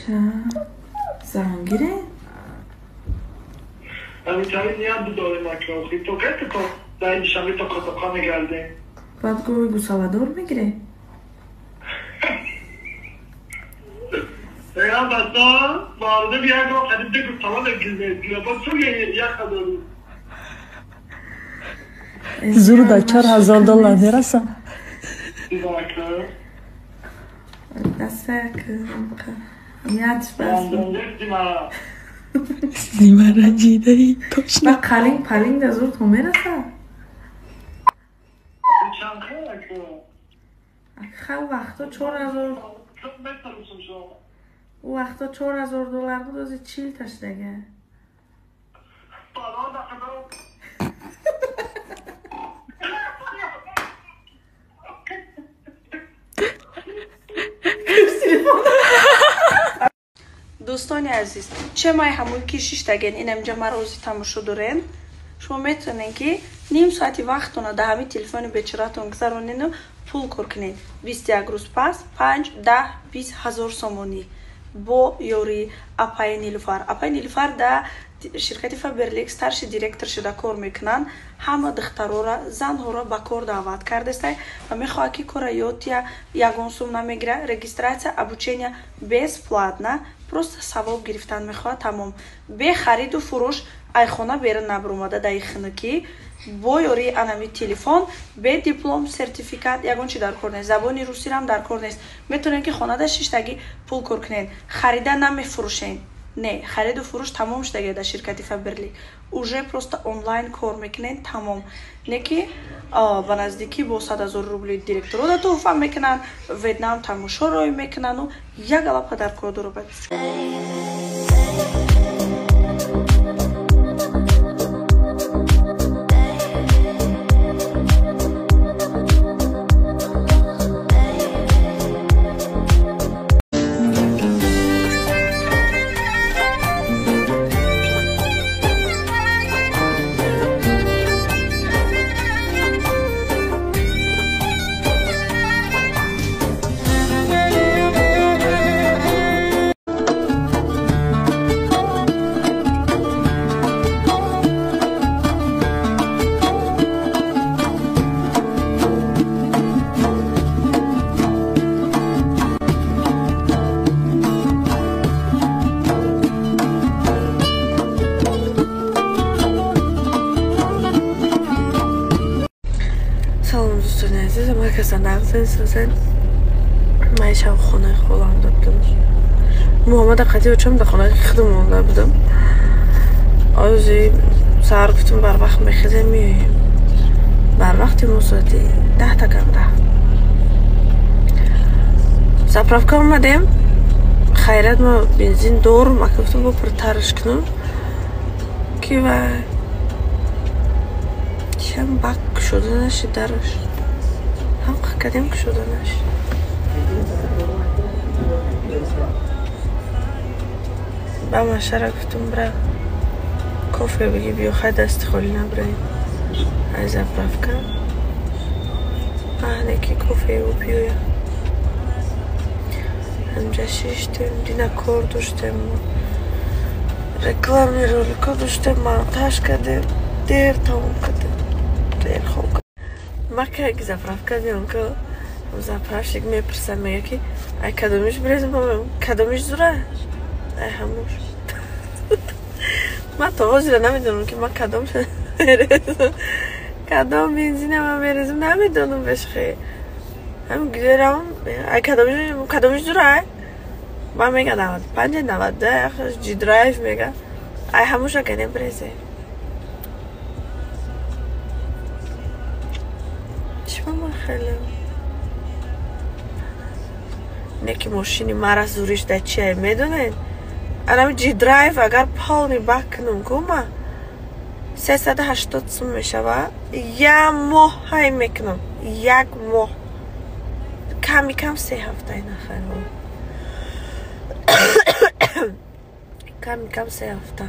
Ча зангире? Баъд гови гусаладор мегире? Зур да $4000 мераса. Зима ранҷидаи точно. Ба қалинг палинг да зур то мераса? Хел вақто 4000 у вақто $4000 буд, ози 40 та шудага. Дӯстони азиз, че май ҳамои ки шиштаген инамҷа маро ози тамошо дорен, шумо метавонед ки ним соати вақтона дар ҳамин телефони бечоратон гузаронену пул кор кунед. 21 рӯз пас 5, 10, 20 ҳазор сомонӣ бо ёрии апаи Нилуфар. Апаи Нилуфар дар ширкати Фаберлик старший директор шуда кор мекунанд. Ҳама духтарора, занҳоро ба кор даъват кардестай ва мехоҳад ки кора ёдтия, ягон сум намегира. Регистрация, обучение бесплатно, просто савоб гирифтан мехоҳад, тамом. Бе хариду фурӯш айхона берун набаромада дар хинукӣ, бо ёрии анами телефон, бе диплом, сертификат, ягон чи дар кор нест. Забони русирам дар кор нест. Метавонед ки хонада шиштагӣ пул кор кунед. Харида намефурӯшед. Не, хариду фурӯш тамом шудага дар ширкати Фаберлик. Уже просто онлайн кор мекунед, тамом. Не ки ба наздикӣ бо 100 000 рубли директоро туҳфа мекунанд, Вьетнам тамошо рой мекунанду як ала падаркор дорад. Созен ман шаб хонаи холам будам. Муҳаммад қади очам дар хонаи худам монда будам. Ози саҳар гуфтам барвақт мехезем меоем. Барвақти мо соати 10 та кам 10. Заправка омадем. Хайрат ма бензин дорум, ака гуфтам бо пуртарш кунам. Ки вай чам бак кушода нашид дараш. Ҳам кадем кушода нашид. Ба машара гуфтам бра кофе бигӣ биё, хай дасти холӣ набираем. Ай заправка. Аҳне ки кофею биёя. Ҳамҷа шиштем, дина кор доштем, рекламни ролико доштем, монтаж кардем, дер тамом кардем, дер хоб кардем. Ма как заправка меом, ки заправщик мепурсад, мега ки ай кадомиш бирезем, кадомиш зура? Ай ҳамуш. Ман то ҳозира намедонам ки ман кадом мерезам, кадом бензина ман мерезам, намедонам бешхе. Ҳам гирам, ай кадомиш зура? Ман мега 95, 92, G-Drive мега. Ай ҳамуша кане брезе. Чӣ ман хеле? Не ки мошини мара зуриш да чи ай медонед? Анами G-Drive агар полный бак кунам кума 380 сум мешава. Я моҳ ҳай мекунам. Як моҳ. Ками кам 3 ҳафта нахайр. Ками кам 3 ҳафта.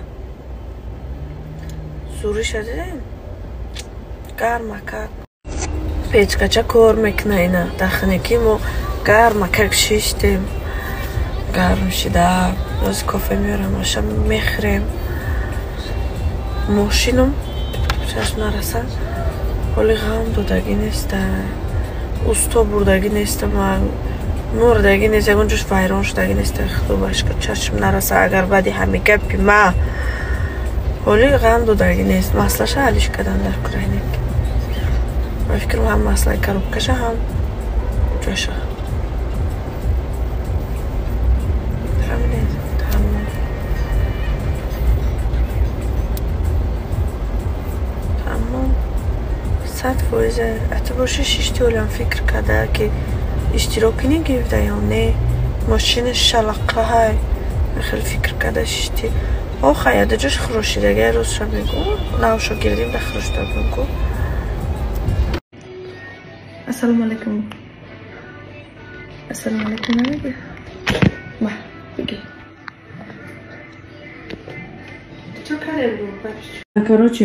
Зуриша дидем? Гармакак. Печкача кор мекуна ина. Дахне ки мо гармакак шиштем. Гарм шида, боз кофе меорам, аша мехӯрем. Мошинам чашм нараса. Ҳоли ғам додагӣ неста. Усто бурдагӣ неста ман. Мурдагӣ нест, ягон ҷош вайрон шудагӣ неста. Худо ба шукр, чашм нараса. Агар баъди ҳами гапи ма ҳоли ғам додагӣ нест. Маслаша ҳалиш кардан дар курайник. Ба фикрам ҳам маслаи коробкаша, ҳам ҷоша. Тамом. 100%. Ато боши шишти олам фикр карда ки иштирок кунӣ гирифта ё не. Мошини шалақаҳай. Хеле фикр карда шишти. Охай, яда ҷош хӯрошидага рӯзша мегӯ. Навшо гирдим да хӯрошида мегӯ. Ассалому алайкум. Ассалому алайкум намегӯ? Ма, бигӣ. Короче,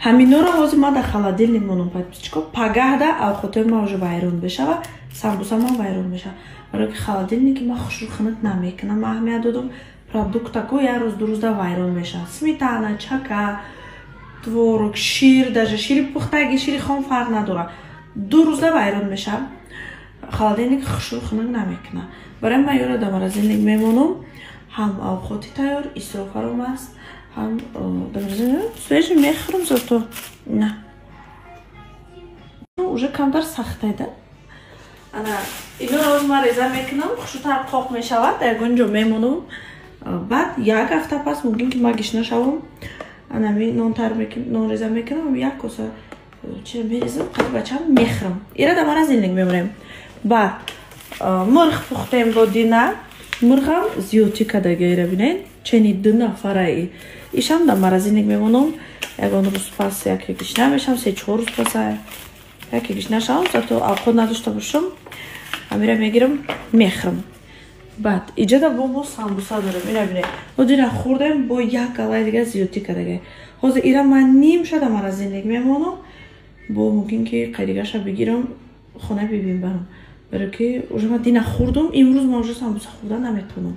ҳаминора ҳозир ман дар холодильник монам подписчико. Пагаҳда авқотои ман уже вайрон бешава, самбуса ман вайрон мешава. Барои ки холодильники ман хушрӯ хунук намекунам, ман аҳамият додам. Продуктако як рӯз ду рӯзда вайрон мешавад. Сметана, чака, творог, шир, даже шири пухтаги, шири хом фарқ надорад. Ду рӯзда вайрон мешавад. Холодильник хушрӯ хунук намекунад. Барои ман ёро дар морозильник мемонам. Ҳам авқоти тайёр, исрофаром аст. Ҳам свежий мехӯрам зато. На. Уже камтар сахтай да. Ана, иноро ман реза мекунам, хушрӯтар қоқ мешавад, ягон ҷо мемонам. Баъд як ҳафта пас мумкин ки ман гишна шавам. Ана ми нон тар мекунам, нон реза мекунам, як коса чи мерезам, қади бачам мехӯрам. Ира дар морозильник мемонем. Баъд мурғ пухтем бо дина. Мурғам зиёдтӣ кардага ира бинед. Чени ду нафараи. Ишам дар морозильник мемонам. Ягон рӯз пас яке гишна мешам, 3-4 рӯз пас яке гишна шавам, зато авқот надошта бошам. Амира мегирам, мехӯрам. Баъд иҷода бо мо самбуса дорем. Ира бинед. Мо дина хӯрдем бо як галаи дига зиёдтӣ кардага. Ҳозир ира ман нимша дар морозильник мемонам. Бо мумкин ки қайдигаша бигирам, хона бибин барам. Барои ки уже ман дина хӯрдум, имрӯз ман уже самбуса хӯрда наметавонам.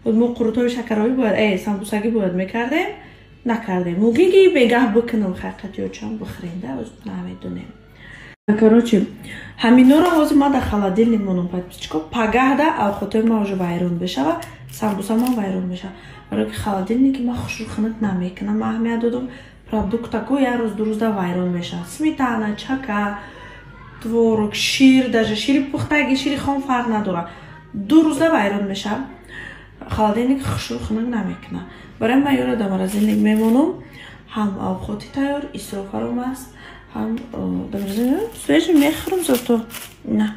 Мо қурутои шакаровӣ бояд, самбусагӣ бояд мекардем, накардем. Мумкин ки бегаҳ бикунам, ҳақиқат ё чам бихӯрем, да, намедонем. Короче, ҳаминора ҳозир ман дар холодильник монам подписчико. Пагаҳда авқотои ман уже вайрон бешава, самбуса ман вайрон мешава. Барои ки холодильники ман хушрӯ хунук намекунам, ман аҳамият додам. Продуктако як рӯз ду рӯзда вайрон мешавад. Сметана, чака, творог, шир, даже шири пухтаги, шири хом фарқ надорад. Ду рӯзда вайрон мешавад. Холодильник хушрӯ хунук намекунад. Барои ман ёро дар морозильник мемонам. Ҳам авқоти тайёр, исрофаром аст, ҳам свежий мехӯрам зато. На.